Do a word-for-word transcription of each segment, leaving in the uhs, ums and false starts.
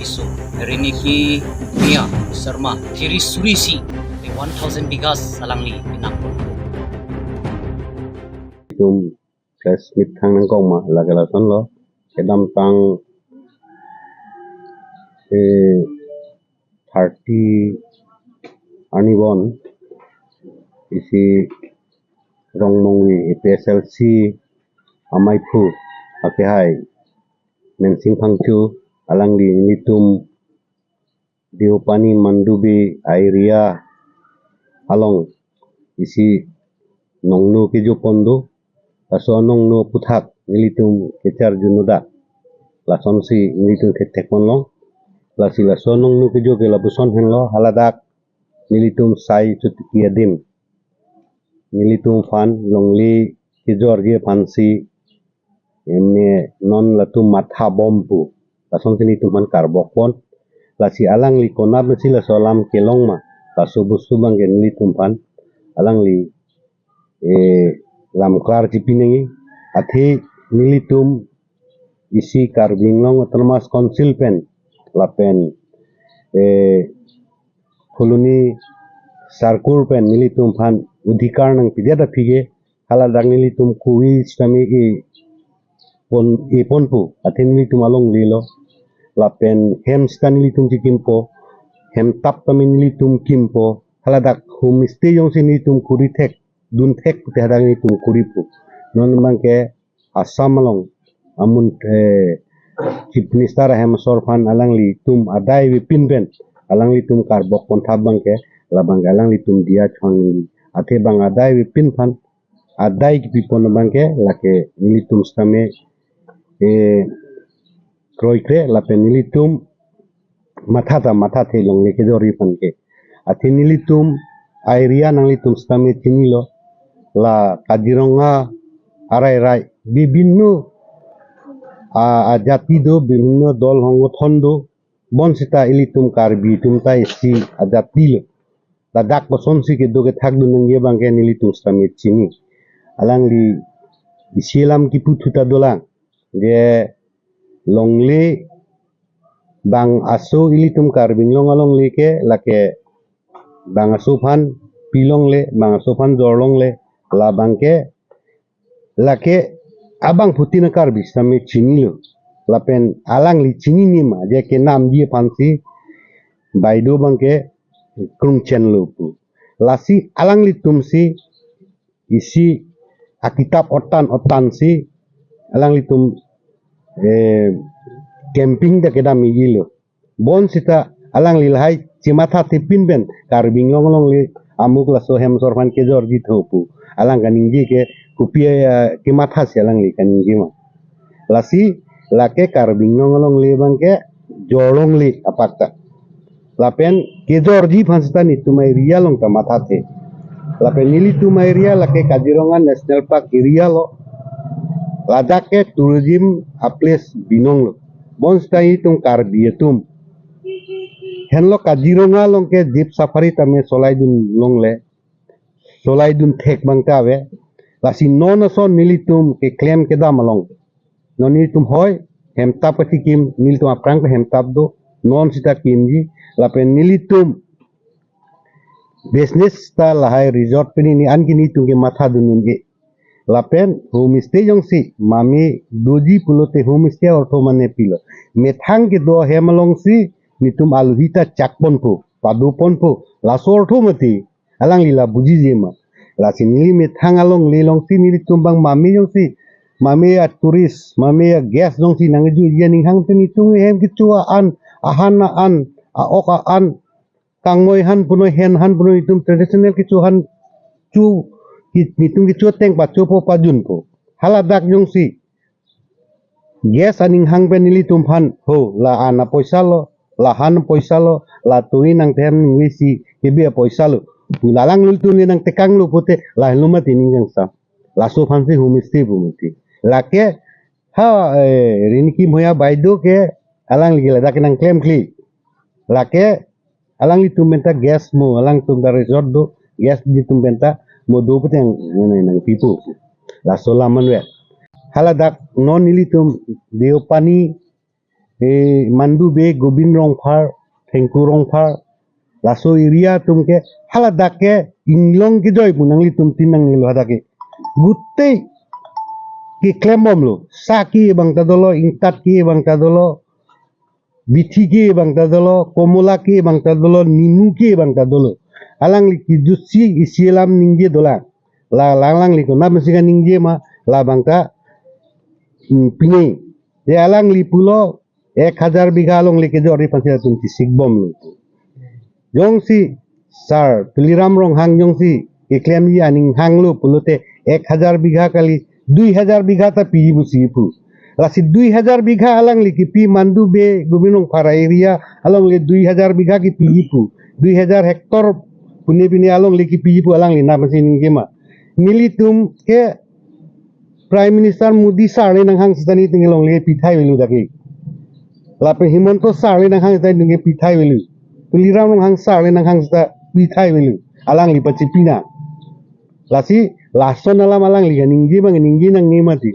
Isu Riniki Mia Sharma, tiri suri isi, one thousand bighas alangli pinang. Itum press meet thangnangkok ma, lake lasonlo. Kedamtang, eh, thirty arnivon isi Rongmongve A P S L C amaiphu akehai Mensing Phangcho alangli nelitum Deopani Mandubi area along isi nongno kejopon do. Laso nongno aphuthak nelitum kecharjuno dak. Lasonsi nelitum thekthek ponlong. Lasi laso nongno kejo ke lapuson henlo, haladak nelitum sai chuti adim nelitum aphan longle kejorji aphansi, eme non latum matha bom pu. Lasonsi nelitum aphan karbok pon. Lasi alangli konatsi laso alam kelong ma, laso bostu abangke nelitum aphan alangli, eh, lam klar chipi nangji. Athe nelitum isi Karbi Anglong Autonomous Council pen lapen, eh, Phuloni Circle pen nelitum aphan odhikar nangpidet aphi ke haladak nelitum kuri sitame epon, eponpo. Athe nelitum alonglelo. Lapen hem sita nelitum chikimpo. Hem tap tame nelitum kimpo. Haladak homestay jongsi nelitum kuri thek, dun thek pute hadak nelitum kuripo. Non abangke Assam along amun, eh, Chief Minister ahem asor aphan alanglitum adai avepin pen alanglitum karbok ponthap abangke, labangke alanglitum diya chon nangji. Athe bang adai avepin aphan adai kipipon abangke lake nelitum sitame, eh, kroikre lapen nelitum matha ta mathathe longle kejorji aphan ke. Athe nelitum area nanglitum sitame chinilo, la Kaziranga arairai bibhinno a, ajati do, bibhinno dol songothon do, bonsita ilitum Karbi atum ta isi ajati lo. Ladak kosonsi kedo kethak dun nangji abangke nelitum sitame chini. Alangli isi alam kipu thu ta dolang. Je longle bang aso ilitum Karbi Anglong alongle ke lake bang aso aphan pilongle, bang aso aphan jorlongle, labangke lake abangphutin a-Karbi sitame chinilo. Lapen alangli chinine ma, je kenamji aphansi baideo abangke krungchenlo pu. Lasi alanglitumsi isi akitap otan otansi alanglitum, eh, camping ta kedam ilo. Bonsita alangli lahai chimathathe pin pen Karbi Anglong alongle amuk laso hem asor aphan kejorji tho pu alang kaningje ke kopi, eh, kemathasi alangli kaningje ma. Lasi lake Karbi Anglong alongle abangke jorlongle apak ta. Lapen kejorji aphan sita netum area along ta mathathe. Lapen nelitum area lake Kaziranga National Park area lo. Ladak ke tourism a-place binong lo. Bonsita itum Karbi atum henlo Kaziranga along ke jeep safari tame solai dun longle. Solai dun thek abang ta ave. Lasi non ason nelitum keklem kedam along. Non nelitum hoi, hem tap kachikim, nelitum aphrang ke hem tap do, non sita kimji, lapen nelitum business ta lahai resort pen ni an ke nelitum kematha dun un-e. Lapen homestay jongsi mame doji pulote homestay ortho mane pilo. Methang kedo ahem alongsi netum aluhi ta chak ponpo, pado ponpo, laso ortho mati. Alangli la bujije ma. Lasi neli methang alongle alongsi nelitum bang mame jongsi, mame a-tourist, mame a-guest jongsi nangjuji aning hang te netum hem kecho a-an, ahan a-an, a-ok a-an, kangmoi han punoi, hen han punoi, netum traditional kecho han cho, ki-, netum kecho ateng pachopo pajunpo. Haladak jongsi guest aning hang pen nelitum aphan, ho, la-an apoisa lo, la han apoisa lo, la tui nangthem ningvesi kebi apoisa lo pu alanglitum le nangtekanglo pute, lahelo mati ning kangsam. Laso aphansi homestay pu mati. Lake ha, eh, Riniki Bhuyan baideo ke alangli ke ladak nangklemkle. Lake alanglitum penta guest mo, alangtum ta resort do, guest netum penta mo do pute nang, nang, nangpipo. Laso alam manvet. Haladak non nelitum Deopani eh, Mandu Bey, Gobin Rongphar, Thengku Rongphar, laso area atum ke haladak ke inglong kejoi pu nanglitum tin nangnelo hadak ke. Gutei keklembomlo, sa ke bang ta dolo, ingtat ke bang ta dolo, bithi ke bang ta dolo, komola ke bang ta dolo, nimu ke bang ta dolo. Alangli kejutsi isi alam ningje dolang. La, la alangli konat masi kaningje ma, labang ta, hmm, pine. Ye alangli pulo, ek hajar bigha alongle kejorji aphansi latum chisikbomlo. Jongsi, sir, Tuliram Ronghang jongsi keklemji aning hanglo pulote ek hajar bigha kali, dui hajar bigha ta piji pusi pu. Lasi dui hajar bigha alangli kipi Mandu Bey Gobin Rongphar area alongle dui hajar bigha kipiji pu. Dui hajar hectare pune pine alongle kipiji pu alangli nap masi ningje ma. Nelitum ke Prime Minister Modi sir le nanghang sita nelitum alongle pithai avelo dak ke. Lapen Himanta sir le nanghang sita nelitum ke pithai avelo. Tuliram Ronghang sir le nanghang sita pithai avelo. Alangli pachipina. Lasi lason alam alangli kaningje abang ningje nangne mati.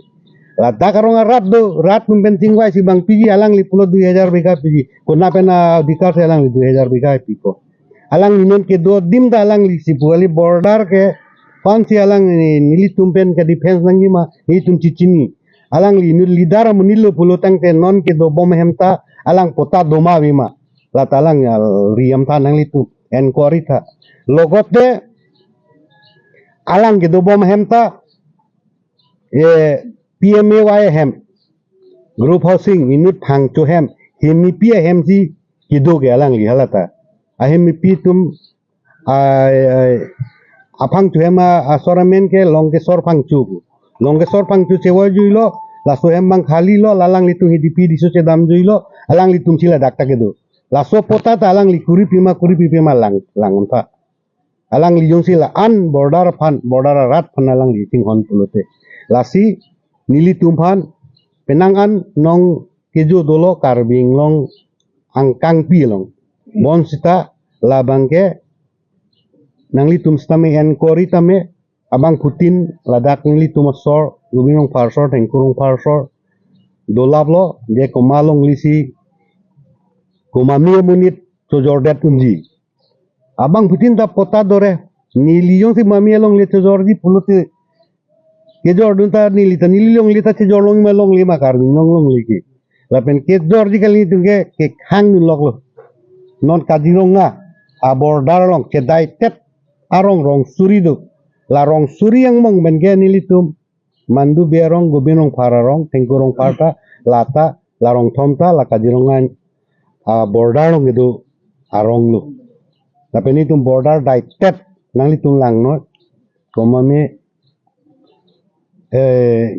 Ladak arong arat do, rat atum pen chingvaisi bang piji alangli pulo dui hajar bigha piji. Konat pen adhikar si alangli dui hajar bigha pipo. Alangli non kedo adim ta alanglisi pu kali, border ke aphansi alang ne, nelitum pen ke defense nangji ma, nelitum chichini. Alangli inut leader amonit lo pulo tangte non kedobom ahem ta alang patta doma ave ma. Lata alang ya riam tha nanglitum enquiry tha. Logote alang kedobom ahem ta, eh, P M A Y ahem, group housing, inut phangcho ahem, hemipi ahem si kedo ke alangli halata. Ahemipi atum, ai, ai, aphangcho ahem a, asor amen ke Longkesor Phangcho pu. Longkesor Phangcho chevoijuilo, laso ahem abang khalilo, la alanglitum Hidipi Diso chedamjuilo, alanglitum si ladak ta kedo. Laso patta ta alangli kuri pima, kuri pipima lang, lang tha. Alangli jongsi la-an border aphan, border arat aphan alangli chinghon pulote. Lasi nelitum aphan penang an nong kejo dolo Karbi Anglong angkangpi along. Bonsita labang ke nanglitum sitame enquiry tame abangphutin ladak nelitum asor, Gobin Rongphar asor, Thengku Rongphar asor dolaplo, je koma longlisi, koma mi amonit chojordet unji. Abangphutin ta patta dore, neli jongsi mami alongle chojorji pulote kejordun ta neli ta, neli longle ta chojor long ma, longle ma Karbi Anglong longle ke. Lapen kejorji kali nelitum ke, kekhang dun loklo. Non Kaziranga aborder along chedaitet arong rong suri do. La rong suri angbong pen ke nelitum Mandu Bey arong, Gobin Rongphar arong, Thengku Rongphar ta, lata, la rongthom ta, la Kaziranga aborder along kedo arong lo. Lapen nelitum border daitet nanglitum langnon. Koma me, eh,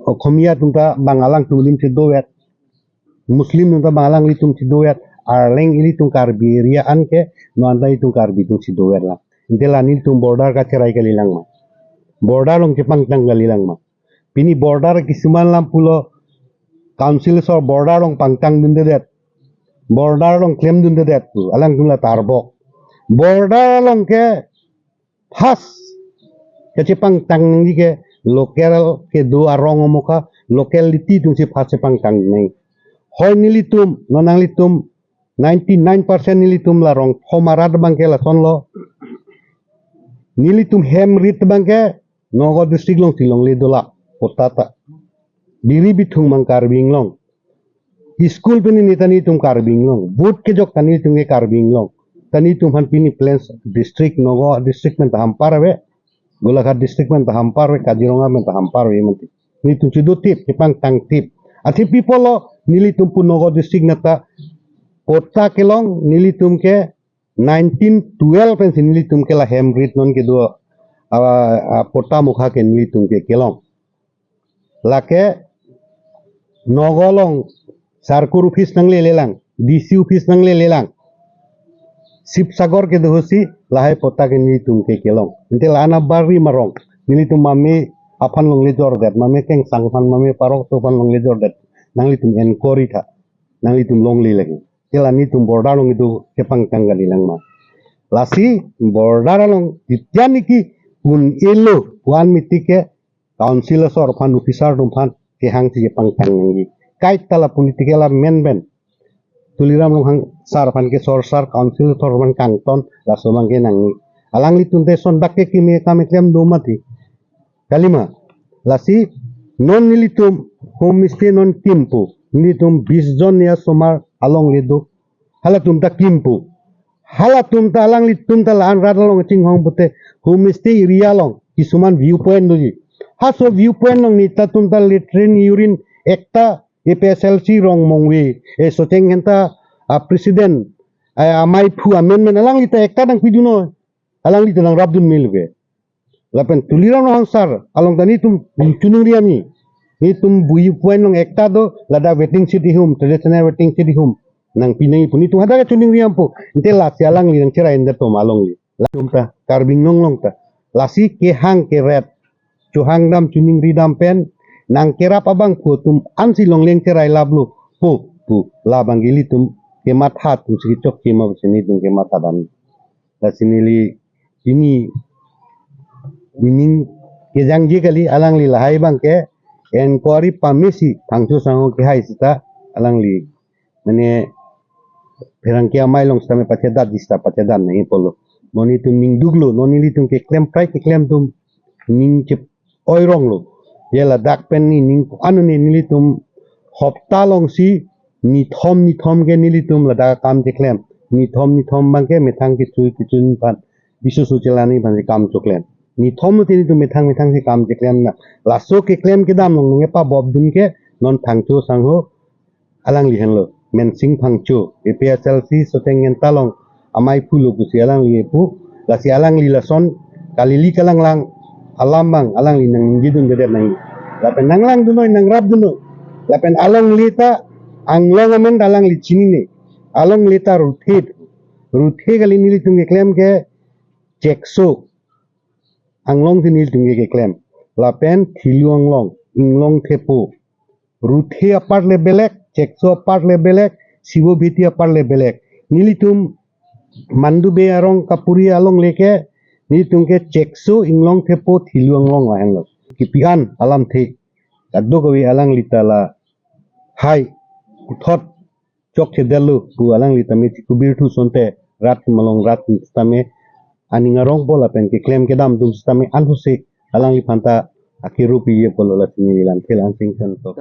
Okhomia atum ta bang alangtum alim si dovet. Muslim atum ta bang alanglitum si dovet. Arleng ilitum Karbi area an ke, non ta ilitum Karbi atum si dovet la. Ante la nelitum border kacherai kalilang ma. Border along chepangtang kalilang ma. Pini border kisuman alam pulo, council asor border along pangtang dundedet. Border along klemdundedet pu. Alangtum la tarbok. Border along ke first kachepangtang nangji ke local kedo arong amokha, locality atum si first chepangtang nang. Hoi nelitum, non nanglitum, ninety-nine percent nelitum la rongthom arat abang ke lasonlo. Nelitum hem rit abang ke Nagaon district alongsi longle dola, patta ta. Biri bithung abang Karbi Anglong. School pini ne ta nelitum Karbi Anglong. Vote kejok ta nelitum ke Karbi Anglong. Ta nelitum aphan pini Plains district, Nagaon district pen ta hampar ave. Golaghat district pen ta hampar ave, Kaziranga pen ta hampar ave mati. Nelitum si dotip, chepangtangtip. Athe pi apotlo nelitum pu Nagaon district nata patta kelong, nelitum ke nineteen twelve pensi nelitum ke la hem rit non kedo, a, a, patta mokha ke nelitum ke kelong. Lake Nagaon along circle office nanglelelang, D C office nanglelelang. Sibsagar kedo ahutsi lahai patta ke nelitum ke kelong. Ante la-an abari ma arong. Nelitum mami aphan longle jordet, mami kengsang aphan, mami parok atum aphan longle jordet. Nanglitum enquiry tha. Nanglitum longle lagi. Ante la nelitum border along kedo chepangtang kalilang ma. Lasi border along titian niki un-elo pu-an miti ke council asor aphan, officer atum aphan kehang si chepangtang nangji. kaita la political amen pen Tuliram Ronghang sar aphan ke sor sar council thor aphan kangton laso abang ke nangji. Alanglitum te son dak ke kimi kam eklem do mati. Kalima. Lasi non nelitum homestay non kimpo. Nelitum bis jon ya somar along le do. Halatum ta kimpo. Halatum ta alanglitum ta la-an rat along chinghong pute homestay area along kisuman viewpoint doji. Haso viewpoint along neta tum ta latrine urine ekta A P H L C rong mongve, eh, Socheng Henta, ah, president, eh, amei aphu amen amen alangli ta ekta nangpidun noi. Alangli ta nangrapdun melo ke. Lapen Tuliram Ronghang sar along ta nelitum choningri ami. Nelitum viewpoint along ekta do, ladak waiting shed ihum, traditional waiting shed ihum. Nangpi nangji pu nelitum hadak choningri ampo. Ante lasi alangli nangcherai endet tom along li. Latum ta Karbi Anglong along ta. Lasi kehang keret chohang dam choningri dam pen nangkerap abangphu atum ansi longle nangcherai laplo pu pu labang ke ilitum kematha atum si chokche ma pusi nelitum kematha dam. Lasi neli pini pining kejangji kali, alangli lahai abang ke inquiry pamesi Phangcho sangho kehai seta alangli mane pherangke amei along sitame pachedatji seta pachedan nangji pulo. Non nelitum ning duklo, non nelitum keklem prai keklem atum ning chep oironglo. Ye ladak pen ni ning anu ni nelitum hopta alongsi nithom nithom ke nelitum ladak kam cheklem. Nithom nithom abang ke methang kechui kechun aphan, bisu su chelani aphan si kam choklem. Nithom lo te nelitum methang methang si kam cheklem na. Laso keklem kedam along nangkepabobdun ke non Phangcho sangho alangli henlo, Mensing Phangcho, A P H L C Socheng Henta along amei aphu lo pusi alangli pu, lasi alangli lason kalili kalanglang alam abang alangli nangningjedundedet nangji. Lapen nanglangdun noi, nangrapdun noi. Lapen alongle ta Anglong amen ta alangli chinine. Alongle ta Ruthe. Ruthe kali, nelitum keklem ke Chekso. Anglong si nelitum ke keklem. Lapen Thilu Anglong, Inglong Thepo. Ruthe apart le belek, Chekso apart le belek, Sibo Bheti apart le belek. Nelitum Mandu Bey arong kapuri alongle ke, nelitum ke Chekso, Inglong Thepo, Thilu Anglong lahenlo. Kipi an alamthe kadokave alangli ta lahai puthot chokchedetlo pu alangli tame chikubir thu asonte rat malong rat tame aning arongpo lapen keklem kedam atum sitame anthuse alangliphan ta akero piji apotlo, lasi neli lamthe la-an singsen to.